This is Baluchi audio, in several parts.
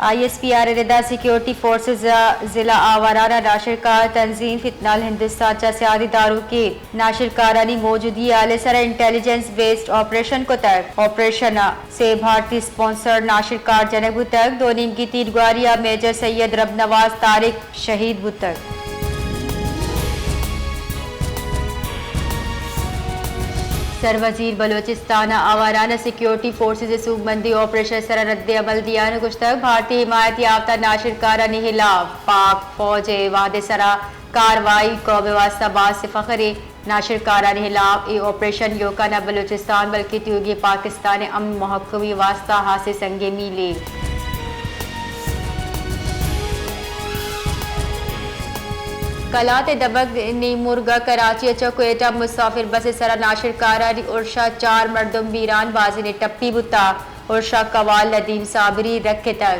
آئی ایس پی آر ء ردا سیکیورٹی فورسز ء ضلع آواران ء ناشرکار تنظیم فتنال ہندوستان چہ سیادی داروکیں ناشرکارانی موجودگی ء حال ء سرا انٹیلیجنس بیسڈ آپریشن کتگ۔ آپریشن ء سے بھارتی اسپانسرڈ ناشرکار جنگ بوتگ۔ دو نیمگی تیرگواری ء میجر سید رب نواز طارق شہید بوتگ۔ سروزیر بلوچستان ء آواران ء سیکیورٹی فورسز ء سوبمندی آپریشن ء سرا رد عمل دیان ء گوشتگ، بھارتی حمایت یافتہ ناشرکارانی ہلاف پاک فوج ء وھد ء سرا کاروائی قوم ء واستہ باعث فخرے۔ ناشرکارانی ہلاف اے آپریشن یوکان ء بلوچستان بلکہ تیوگیں پاکستان ء امن محکمی واستہ ہاسیں سنگیں میلے۔ کلات ء دمگ نیمرگ ء کراچی ء چہ کوئٹہ مسافر بس ء سرا ناشرکارانی ارش ء چار مردم بیران، بازینے ٹپی بوتگ۔ ارش ء کوال ندیم صابری رکھتگ۔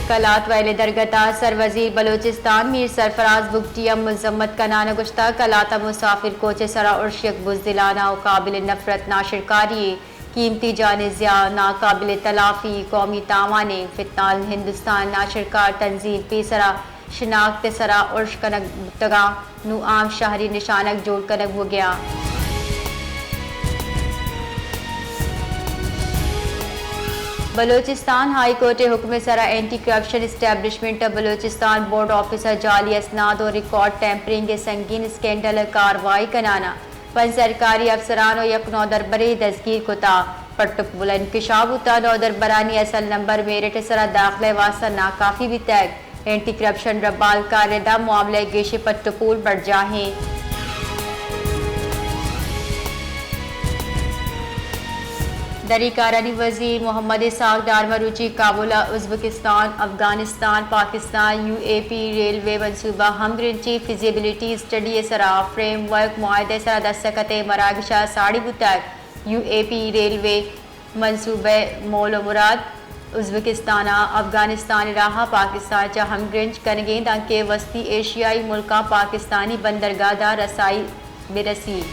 کلات ویل ء درگت ء سروزیر بلوچستان میر سرفراز بگٹی ء مذمت کنان ء گوشتگ، کلات ء مسافر کوچ ء سرا ارش یک بزدلانہ و قابل نفرت ناشرکاری یے، قیمتی جان ء ضیاع، ناقابل تلافی قومی تاوانے، فتنال ہندوستان ناشرکار تنظیم پیسرا شناخت ء سرا ارش کنگ بوتگاں، نوں عام شہری نشانگ جوڑ کنگ بوگیاں۔ بلوچستان ہائی کورٹ ء حکم ء سرا اینٹی کرپشن اسٹیبلشمنٹ ء بلوچستان بورڈ آفس ء جعلی اسناد و ریکارڈ ٹیمپرنگ ء سنگین اسکینڈل ء کاروائی کنان ء پنچ سرکاری افسران و یک نودربرے دزگیر کتا۔ پٹ و پول انکشاف بوتا، نودربرانی اصل نمبر میرٹ ء سرا داخلہ ء واستہ ناکافی بیتگ۔ اینٹی کرپشن ربالکار ردا معاملہ ء گیشیں پٹ و پول برجاہیں۔ دری کارانی وزیر محمد اسحاق ڈار مروچی کابل ء ازبکستان، افغانستان، پاکستان، یو اے پی ریلوے منصوبہ ہمگرنچی فزیبلٹی اسٹڈی ء سرا فریم ورک معاہدہ ء سرا دستخط ء مراگش ء ساڑی بوتگ۔ یو اے پی ریلوے منصوبہ ء مول و مراد ازبکستان ء افغانستان ء راہ ء پاکستان ء چہ ہمگرنچ کنگ ء انت، دانکہ وسطی ایشیائی ملکاں پاکستانی بندرگاہ داں رسائی بہ رسیت۔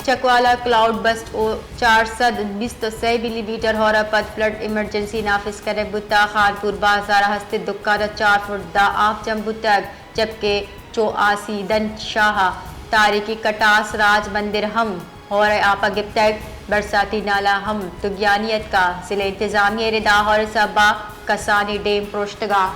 چکوالا کلاؤڈ بسٹ ء چار سد بیست و سے ملی میٹر ہور ء پد فلڈ ایمرجنسی نافذ کنگ بوتگ۔ خانپور بازار ء ہستیں دکان ء چار فٹ داں آپ جم بوتگ، جبکہ چو آسی دنت شاہ ء تاریخی کٹاس راج مندر ہم ہور ء آپ ء گپتگ۔ برساتی نالہ ہم تگیانی اتکگ۔ ضلع انتظامیہ ء ردا ہور ء سبب ء کسانیں ڈیم پروشتگ ء۔